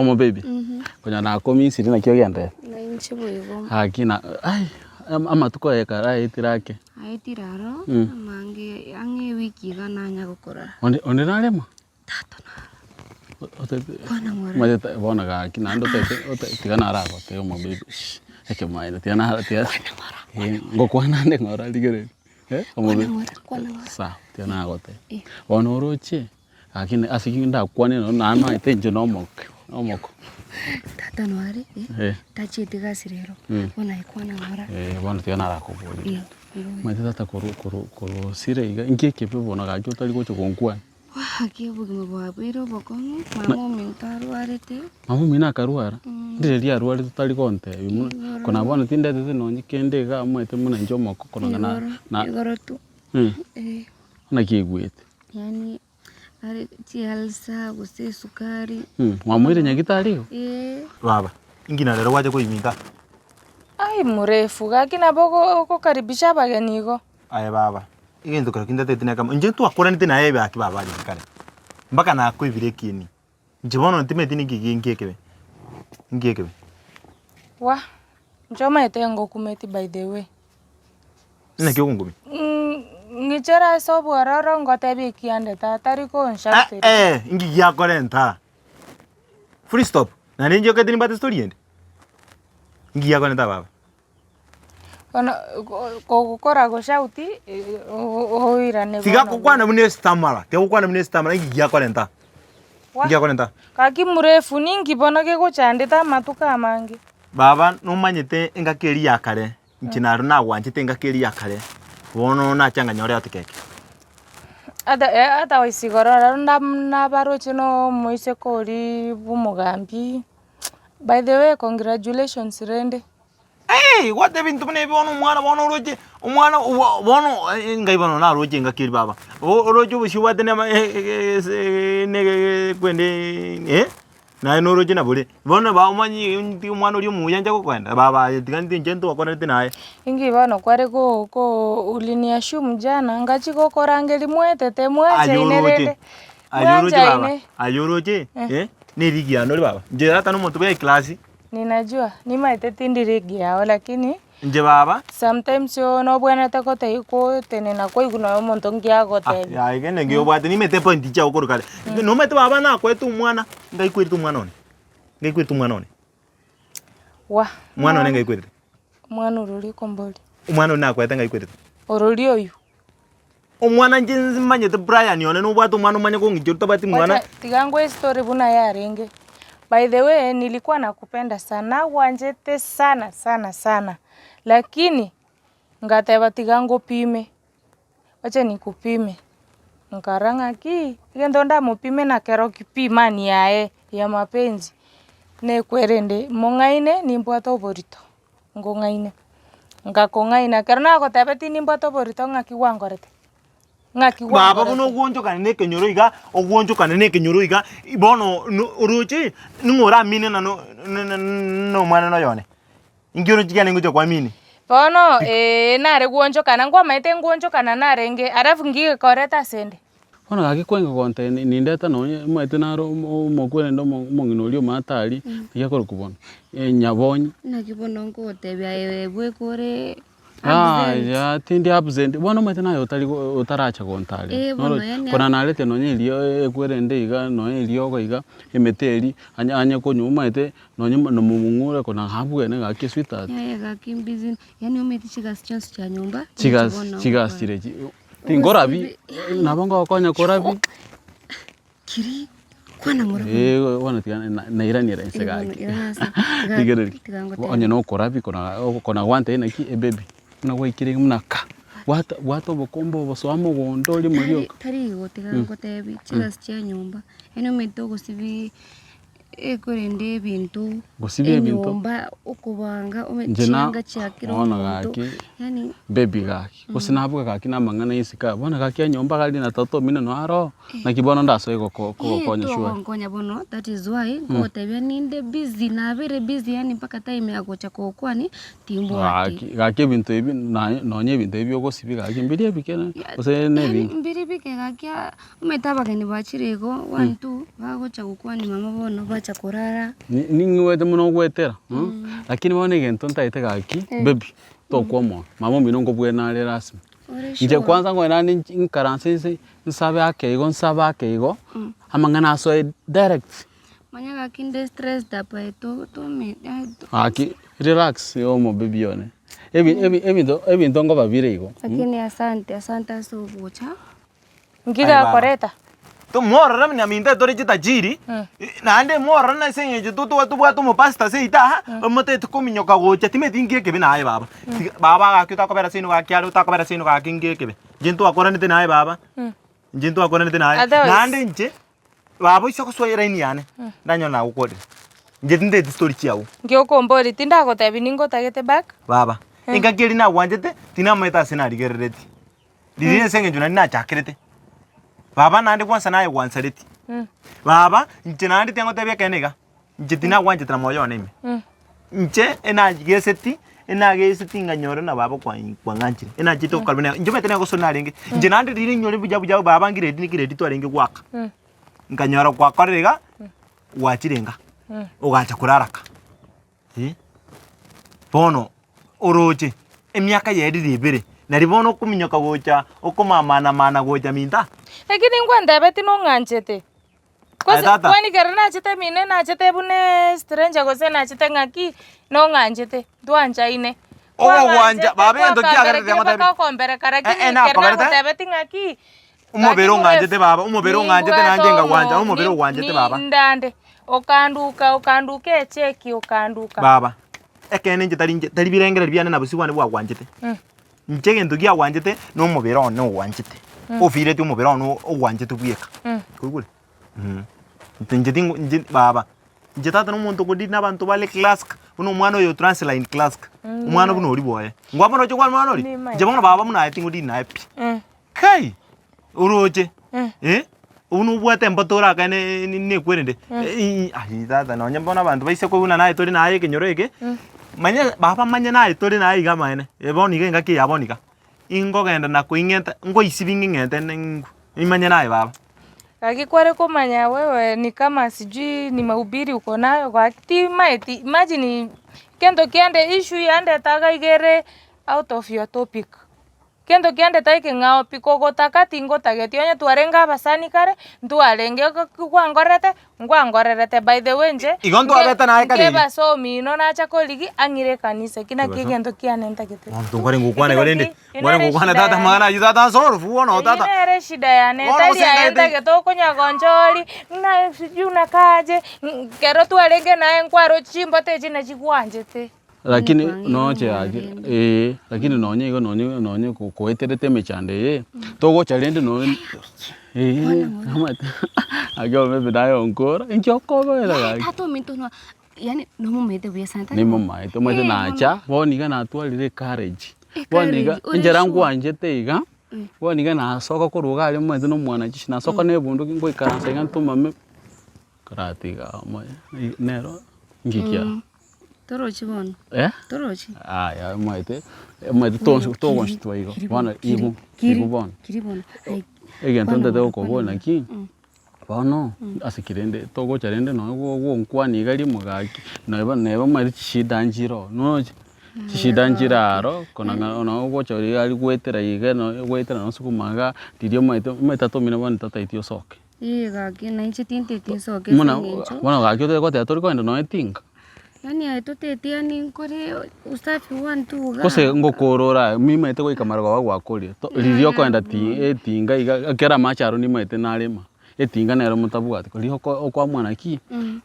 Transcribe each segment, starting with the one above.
Omobaby, konya nakomisiri naki ogenderete? Na inche boigo. Gaki na ai, amatuko aye ekero aetire ake. Aetire aro, amange ang'e ewiki iga nanya gokorora. Onde onde narema? Tata naro. Otete Kwana ng'ora. omanyete bono gaki naende otete ote tiga naragotebie omobaby shh ekemaene tiga nara tiga Kwana ng'ora, eh ngokwana ande ng'ora rigereria eh kwana omobaby ng'ora, kwana ng'ora. sawa tiga nagotebia. Eh. Bono oroche. Lakini ase ki ndakwane nonya namaete inche nomoke, nomoko. Tata noare eh, Eh. tachieti gasi rero, Mm. bono aye kwana ng'ora. Eh, bono tiga narakoborie. Eh, mbuya. Omanyete tata korwa korwa korwa osire iga, inki ekebe bono gaki otari gocha gonkwania? Gaki obogima bwabeire obokong'u, mama ominto arwarete. Mama omino akarwara? Mm. Ndire riria arwarete otari gontebia buna, Igoro. kona bono tindetete nonye kende igaa omanyete buna inche omoko kona na Igoro, na igoro tu. Eh. Naki aigwete. Yaani are chialsa gose esukari. Mwamoire nyagitari igo? Ee. Baba, inki na rero gwacha koiminta? Ai murefu, gaki nabo ogo- ogokaribisha abageni igo. Aye baba, egento kero kintateti nekemo, inche ntwakoranete naye ebaki baba aria kare, mpaka nakoibire ekieni, inche bono ntimanyeti ninki ki ekebe, ninki ekebe. Wah, inche omanyete ngokumeti by the way. Naki ogonkumia? Ng'ichere ase obwororo ngotebie ekiande tata tari konshautera. Eh, eh, inki giakorenta? Full stop. Naende inche okete nimbwate story ende? Inki giakorenta baba? Bono kogokora goshauti oirane Tiga bono gokwana buna esitamara, tiga gokwana buna esitamara inki giakorenta? Wah. Inki giakorenta? Gaki murefu ninki bono gegochandete amatuko amange? Baba nomanyete engaki eria ya kare, Inche naro nagwanchete engaki eria ya kare, bono nacha nganyora eotikeke. Ata eh ata ase igoro rero ndam nabaroche na omoiseke oria bwa omogambi, by the way congratulations rende. Eeh! Gwateba ebinto buna ebi bono omwana bono oroche, omwana obo bono ngai bono naroche engaki eria baba, o- oroche obosio obwate na ama na kwende eh. Naye noroche nabore, bono bamanyie nti omwana oria omuya inche gokoenda, baba aye tiga nti inche ntwakoraneti naye. Inki bono kware go go uliniassume jana ngachi gokorangeria mwetete Aye mwanchaine oroche, rende, aye oroche baba, mwanchaine. aye oroche Eh. eh, na erigi yane ore baba, inche tata na omonto bwa eclass. Ninajua, nimaete tindi ligi yao lakini. Inche baba. Sometimes nobwenerete gotebia gotenena kwaigwa nonya omonto nki agotebia. Yaya egene nki obwate nimanyete epoint chiago korwa kare. Nomanyete baba nakoete omwana, ngaikwerete omwana one, ngaikwerete omwana one. Wah! Omwana one ngaikwerete. Omwana orori okombori. Omwana one nakoete ngaikwerete. Orori oywo. Omwana inche nimanyete Brian one nobwate omwana omanye kong'ichora otabwati mwana. Wacha tiga ngoe estory buna yarenge. By the way nilikuwa nakupenda sana, nagwanchete sana sana sana, lakini ngateba tiga ngopime, wacha nikupime, nkarora ng'aki egento ndamopime nakeroki pi imani yaye ya mapenzi, nekwerende mong'aine nimbwate oborito. Nkong'aine, ngakong'aina, ekero nagotebetie nimbwate oborito ng'aki gwankorete? Ng'aki Baba buna gwankorete? ogwonchokana na ekenyoro iga, ogwonchokana na ekenyoro iga, bono no oroche ning'o oramine na no na- na- na omwana noyo one? Inki oroche kiane ngocha koamini? Bono eh nare gwonchokana, nkwamaete ngwonchokana narenge, alafu nki gekoreta asende? Bono gaki kwenga gontebia nindete nonye omanyete naro omokwe naende omong'ina oria omanyete aria, naki akorokwa bono, nyabonyi. Naki bono nkogotebia aye bweka ore absent. Yaya tindi absent, bono omanyete naye otari go otaracha gontarera, Eh, bono noro yaani kona narete nonye erio ekwerende iga nonye eriogo iga, emete eria, anya anye konywa omanyete nonye nomong'ure kona abwene gaki esweetheart. Yaya gaki mbusy, yaani omanyete chigasi chionsi chia nyomba, ninche Chigasi bono chigasi ngokora. chire chi. Tinkorabi, nabo ngogokonya korabi. Kiri, kwana ng'ora bono. Eh, bono tiga na- nairanera inse Eh, bono gaki. irana ase, tiga- Rigereria, tiga ngotebie. onye nokorabi kona kona gwantebia naki ebaby, buna gwaikire iga buna ka, bwata bwata obokombe obo soa mogondo orimo Tari rioka. tari igo tiga ngotebi, chigasi chia nyomba, yaani omanyete ogosibia Ekorenda ebinto, Gosibia ebinto. enyomba, okobanga ome Inche na chianga chia kera bono omonto, gaki yaani baby gaki, gose nabuga gaki na amang'ana ya isiko aya, bono gaki enyomba gari na tata omino noo aroo, naki bono ndasoe goko kogokonya sure. togonkonya bono that is why nkogotebia ninde busy nabeire busy yaani mpaka time ya gocha kogokwani timbwati. Gaki gaki ebinto ebi naye nonye ebinto ebi ogosibia gaki mbiria ebike gose na Yaani ebinge. mbiri bike gaki aa. Omanyete abageni bachire igo, one two, bagocha gokwania mama bono ba. Gwacha korara. Ning'igwete buna ogwetera, lakini bono egento ntaete gaki, baby, tokwa omoyo, mama omino nkobwena are lasima. Ore Inche sure. kwanza nkoenda naende nchi nkaranse nse nsabe ake igo nsabe ake igo, amang'ana asoe direct. Manya gaki nde stressed apa to tome Gaki relax omo baby one, ebi ebi ebinto ebinto nkoba bire igo. Lakini asante, asante ase ogocha. Nki gakoreta? Tomorore buna minto tore chitajiri, naende morore na ase eng'encho totwa tobwate omopastor seito aa, omotete kominyoka gocha timeti nki ekebe naye baba. Tiga baba gaki otakobera seino gaki are otakobera seino gaki nki ekebe. Inche ntwakoranete naye baba, inche ntwakoranete naye, Otherwise- naende inche, baba oise gosoa elaini yane, ndanyore nagokorire. Inche tintageti story chiago. Nki okomboria tindagotebi ningotagete back? Baba, engaki eria nagwanchete, tinamaete ase narigereretie. Riria ase eng'encho naende nachakerete, baba naende gwansa naye gwansaretie. Baba, inche naende tiangotebia ekeene iga, inche tinagwanchete na moyo one ime. Inche enageseti, enageseti nganyora ng'a baba kwa kwang'anchire, enachete gokarwa buna inche omanyete negosoni narenge, inche naende riria ninyore buya buya baba ngiredi ngiredi twarenge goaka, nkanyora gwakorire iga, gwachire inga, ogacha korara ka. Bono oroche emiaka yaerire ebere, nari bono okominyoka gocha okomamana-mana gocha minto aa. Lakini ngwantebeti nong'anchete, Aye gose tata. kwani ekero nachete mino nachete buna estranger gose nachete ng'aki, nong'anchete, ntwanchaine. Ogogwancha, baba egento kiagerete Kwang'anchete, ngotebi. mpaka okombereka Eh, lakini eh, ekero nakoberete. nagotebeti ng'aki, Omobere gaki ong'anchete mrefu, baba, omobere ong'anchete nimbwate nainche nkagwancha, omo- omobere ni- ogwanchete baba. nindande, okanduka okanduka echeki okanduka. Baba, ekeene inche tari inche tari birengererio biane na bosio bwane bwagwanchete. Inche egento giagwanchete, na omobere one ogwanchete, ofireti omobere one ogwanchete bweka, koigure? Mh, inche tingo inche baba, inche tata na omonto okodeal na abanto bare classic, buna omwana oyo Transline classic, omwana buna oria bwoye. Ngwabona oche kwana omwana oria? Inche bono baba buna aye tingodeal naye pi. Kai! Oroche, eh, buna obwate embato orakane nekwerende, aye tata nonye bono abanto baise koigwa buna naye tore naye ekenyoro eke, manya baba manye naye tore naye iga amaene, bono iga engaki eye ya bono iga, ingogenda na koing'enta ngoisibi ng'ing'ente ng'u nimanye naye baba. Gaki kware komanya wewe ni kama sijui ni mahubiri uko nayo gaki timaeti imagine kento kiande issue yandete iga iga ere out of your topic. Kento kiande tai keng'ao pi, kogotaka tingotageti, onye twarenge abasani kare, ntwarenge ki kwangorerete, nkwangorerete. By the way inche, Igo ntwabete naye kare nke basomi ino nacha korigia ang'ire ekanisa, eki nakio egento kiane ntagete. Bono tokare ngokwana igo rende, Eki ngware nere ngokwana eshida tata yane. amang'ana ayio tata nsorofu bono Eyio tata. nere eshida yane, Bono tari gose aye ntagete ntagete okonyagonchori, ng'a sijui unakaaje, ekero twarenge naye nkwaroche chimbato echi nachi gwanchete. Lakini noche gaki eh, lakini nonye igo nonye nonye ko- koeterete emechando eye, togocha rende nonye eh, omanyete gaki maybe naye onkora, inki okobera gaki? Tata ominto no yaani nomomaete buya sana tari bo? Nimomaete, omanyete Eh, bono. nacha, bono iga natwarire ecourage, bono iga Ecourage, ore enchera sure. nkwanchete iga, bono iga nasoka korwa iga aria omanyete na omwanajeshi, nasoka na ebunduki ngoikaransa iga ntomame, karatiga omoyo nero ngikia. Torochi bono? Eh? Torochi? Aya omanyete, omanyete tonsi togonchitwa igo, bono igo, igo bono. Kiri bono. Ai, Egento kwana ntagete bono, gokoboria kwana bono. naki, bono ase ki rende togocha rende nonye gonkwania iga rimo gaki, neba neba omanyete chishida nchire oo, noche chishida nchire aro, kona ng'a nonye ogocha iga aria goetera iga nonye goetera nonye sukuma igaa, riria omanyete omanyete tata omino bono tataeti osoke. Ee gaki nainche tinteti nsoke ase Buna eng'encho. bono gaki otari goteba tori kogenda nonya etinga. Yaani aye toteti yaani nkore usafi one two igaa. Gose ngokorora nimaete goika marogoba gwakorire to riria okoenda ti etinga iga ekero amache aro nimaete narema, etinga nero motabwati riria oko okoamua naki,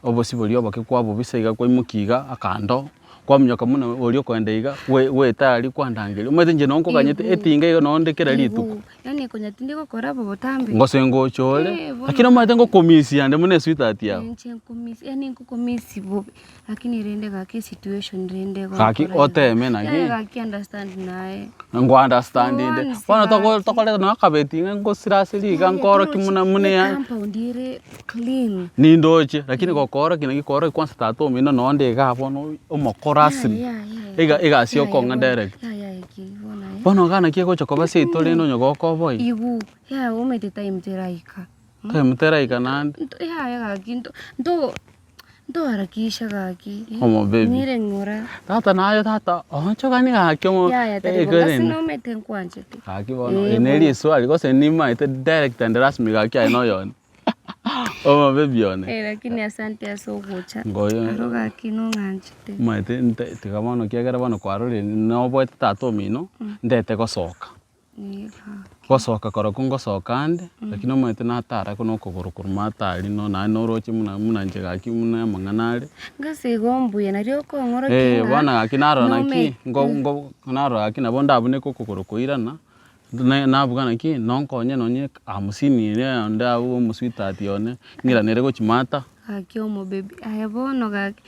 obosie boria oboke kwabobisa iga kwaimokia iga akando. Kwaminyoka buna oria okoenda iga, gwe gweta aria kwandangeria, omanyete inche noo nkoganyete Igo. etinga iga noo nde kera rituko. Igo, yaani konya tindi gokora bo botambe. Gose ngocha ore, Eh, bono lakini omanyete ngokomisia nde buna esweetheart yago. Inche nkomisi, yaani nkokomisi bobe, lakini rende gaki esituation rende Gaki egokora iga. oteme naki. Yaani gaki understand naye. Nko understand inde, Once bono togo gaki. tokoreta nonya akabeti ng'a ngosirasiri iga nkorokia muna muna ya Ecompound ere clean. Nindoche, lakini gokoorokia naki koorokia kwanza tata omino nonye onde igaa bono omokora asiri, iga egasi okong'a direct. Bono iga naki egocha koba seito rende onye gokoboyia. Igu, yaya omanyete time teraika. Time teraika naende. Nto yaya gaki nto nto. Ntoharakisha gaki, eh, Omobebi. ng'ire ng'ora. Tata naye tata onchogani gaki omo Yaya tari eh, bo, gasi korende. nomete nkwanchete. Gaki bono Eh, eri ne bono. riswali gose nimaete direct and rasmi gaki aye noyone. Omobebi one. Eh, lakini asante ase ogocha. Ngoyo. Aro gaki nong'anchete. Omanyete nte tiga bono ekiagera bono kwarorire noboete tata omino, ndete gosoka. Eh, gaki. Gosoka korokwo ngosoka ande, lakini omanyete natara na okogoro korwa matari no naende noroche buna buna inche gaki buna amang'ana are. Gose igo mbuya nario okong'orokia Eh, ng'a bono gaki narora nome naki, nko nko narora gaki nabo ndabuneke okogoro koirana, na nabuga naki nonkonye nonye hamsini eria onde abwo omosweetheart one, ng'iranere gochia mata. Gaki omobebi, aye bono gaki,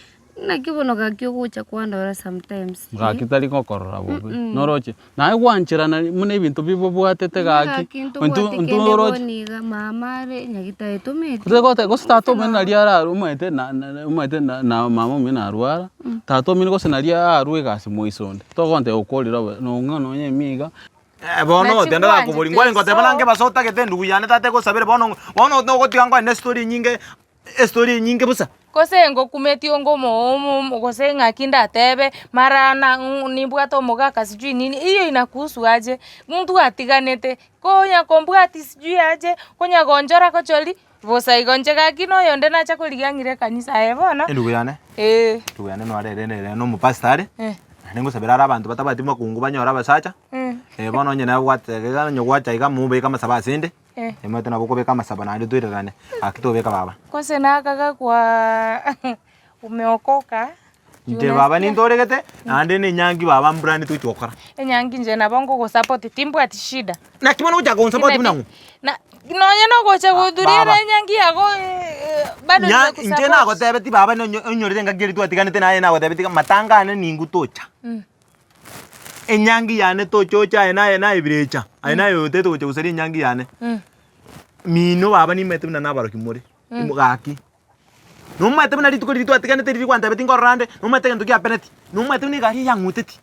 naki bono gaki ogocha kwandora sometimes eh. Gaki tari gokorora bobe, noroche? Naye gwancherana buna ebinto bibobwatete gaki, Gaki intwe ntobwate intwe kende oroche. bono iga, mama are nyagitari tometi. Gose gote gose tata omino naria ararwe omanyete na na omanyete na na mama omino narwara, tata omino gose naria arwe egasi moiso onde, togontebia okorire obobe nong'a nonye emiya iga. Bono Nachi otende gakobori, ngwanchete ngware ngoteba so. nange basa otagete endugu yane tata egosabere bono bono nogotiga nkoe ne estori enyinge estori enyinge bosa. Gose ngokumetie onge omo gose ng'aki ndatebe, mara na nimbwate omogaka sijui nini, hiyo inakuhusu aje? Mtu atiganete, konya kombwati sijui aje, konya gonchora gochori, bosa igo inche gaki na oyonde nacha korigia ng'ire ekanisa aye bono, Endugu yane, eh. endugu yane nore ere nere na omopastor are, Eh. naende ngosabera are abanto batabwati makungu banyore abasacha, bono onye nabwate iga onye gwacha iga mobeke amasabo ase 'nde. Omanyete nabo okobeka amasabo naende toirerane, gaki tobeka baba. Gose nakagakwa umeokoka. Inche baba nintoregete, naende na enyangi baba mburani togochi gokora. Enyangi inche nabo ngogosupport timbwati shida. Naki bono ogochaka gonsupport buna ng'o? Na nonye nogocha gohudhuria Baba. enyangi yago bado Nya ninakusupport. inche nagotebeti baba nonye onyorete engaki eria twatiganete naye nagotebeti ng'a matanga ane ningwe tocha. Enyangi yane tocha oche aye naye naye birecha, aye naye oyotaete gocha gosaria enyangi yane. Mino baba nimanyete buna nabaroki more, imo gaki. Nomanyete buna rituko riria twatiganete riria gwantebetie nkorora ande, nomanyete egento kiapeneti, nomanyete buna egari eye yang'uteti.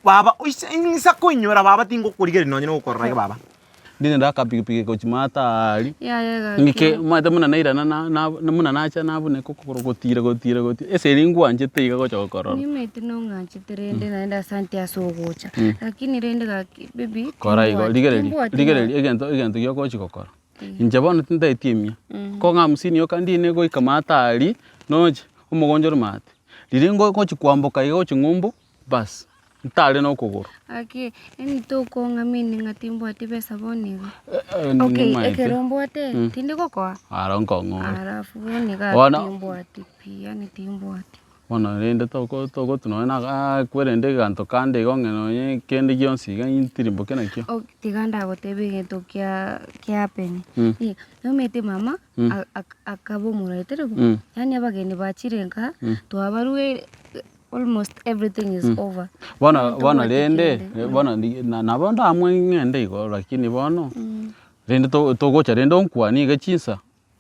Baba oise ing'isa koinyora baba tingokorigereria nonye na ogokorora iga baba. Ndinde akapikipiki gochia maate aaria, Yaya gaki. ng'ike omanyete buna nairana na na buna nacha nabuneka okogoro gotira gotira gotira, ase eria ngwanchete iga gocha gokorora. Nimanyete nong'anchete rende naende asante ase ogocha, lakini rende gaki baby Kora igo, timbwati rigereria timbwati rigereria egento egento giogochi gokora, inche bono tintaeti emia, ko ng'a hamsini yoka ndine goika maate aaria, noche, omogoncho ore maate, riria ngochi kwamboka iga gochia ng'umbu. Bas, ntare nokogoro. Gaki, yaani tokong'amini ng'a timbwati besa bono iga. Eh, Okay, nimaete. ekero mbwate, tindi gokoa? Aro nkong'ore. Alafu bono iga Bono- timbwati pi, yaani timbwati. Bono rende toko togotwa nonye na kwerende eganto kande igo ng'a nonye kende gionsi iga intirimboke nakio. Ok, tiga ndagotebia egento kia kia happen. Eh, nomanyete mama, a- ak- akaba omorwaire tari bo? Yaani abageni bachire nka, twabarueire. Almost everything is over. Bono Bono bono tobwati rende, kende. bono ndi na nabo ndamue ng'ende igo lakini bono, rende to togocha rende onkwanie iga chinsa,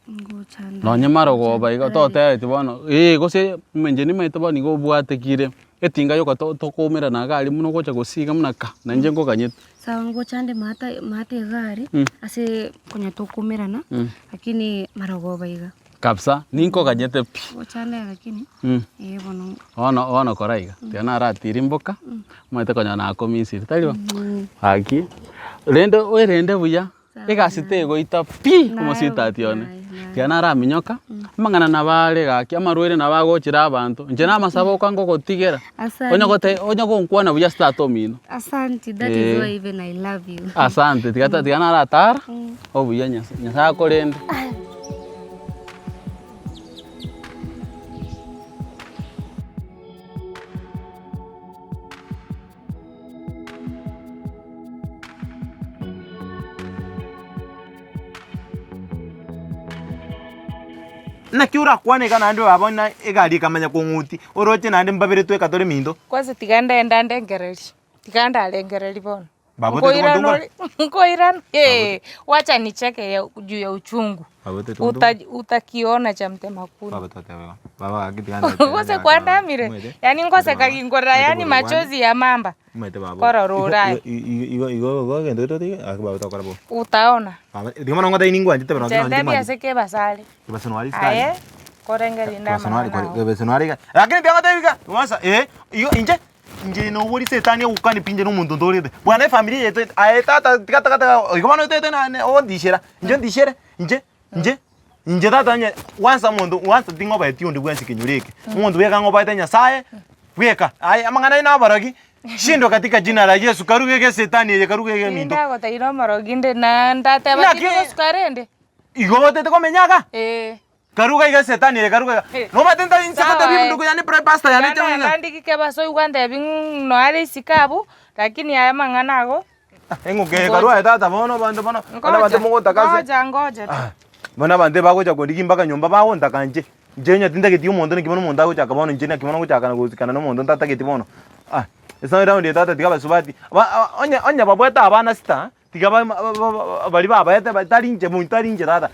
Ngocha nda- nonye marogoba iga totebeti bono eh gose inche nimanyete bono igo obwatekire, etinga yoka to tokoumerana iga aria buna ogocha gosiga buna ka, na inche nkoganyete. Sawa ngocha nde maata maate iga aria, ase konya tokoumerana, lakini marogoba iga. Kabisa, ninkoganyete pi. Gochanda lakini eh bono. Bono bono kora iga, tiga naratirimboka, omanyete konya nakomisiri, tari bo? Gaki, rende oerende buya, egasi tegoita pi omositati one, tiga naraminyoka, amang'ana nabo are gaki, amarwaire nabo agochera abanto, inche namasabo oka ngogotigera, Asante. onye gote onye gonkwana buya ase tata omino. Asante, that is why even I love you. Asante, tiga tiga naratara, obuya Nyasaye, Nyasaye akorende. Naki orakwane iga naende baba na egari ekamanya kong'uti, oroche naende mbabere tweka tore minto. Kwanza tiga ndenda ndengererie, tiga ndarengereria bono. Baba otagete Nkoirana gontungora? ore nkoirana eh, wacha nicheke ya juu ya uchungu. Baba otagete gontungora? Uta utakiona cha mtema kuni. Baba toteba igo. Baba gaki tiga ndete Gose kwandamire, yaani ngoseka ginkorora yaani machozi ya mamba. Omanyete baba. Korora orae. Igo igo igo egento gete gaki baba tokora bo. Utaona. Baba tiga mono ngotebi ningwanchete buna Inche ntebi ase kebasare. Kebasare nwari sukari. Aye. Korengeri inde amang'ana ao. Lakini tiga ngotebi iga, ng'osa eh, igo inche, inche nobori setani ogokani pi inche na omonto ntorete. Bwana efamiri yaito aye tata tiga tiga tiga igo bono otaete nane ondishera, inche ondishere, inche, inche, inche tata onye kwansa omonto kwansa ting'obaeti onde bwensi ekenyoro eke, omonto bweka ng'obaete nyasaye, bweka, aye amang'ana aino aborogi, shindwa katika jina la Yesu karuge ege setani eye karuge ege eminto. Tindagotebi nomorogi inde na ndateba Naki- tindi gosuka rende. Igo otete komenya iga? Eeh. Karuga iga setani eye karuga iga. Eh. Nomanyete nta inse Sawa, gotebi eh. ndugu yane pre pastor yane Genda inche genda ndigike basoigwa ntebi ng'u noare isiko abwo, lakini aya amang'ana ago, Eng'uko eye karua aye tata bono abanto bono bono abanto ngoja, mogotaka ase ngoja ngoja tu. Ah, bono abanto ebagocha kondigia mpaka nyomba bagontaka inche. Inche onye tintageti omonto naki bono omonto agochaka bono inche naki bono ngochaka na gosikana na omonto ntatageti bono. Ah, ase eround eye tata tiga abasubati ba onye onye babwate abana sita, tiga ba ba ba baria babaete tari inche tari inche tata.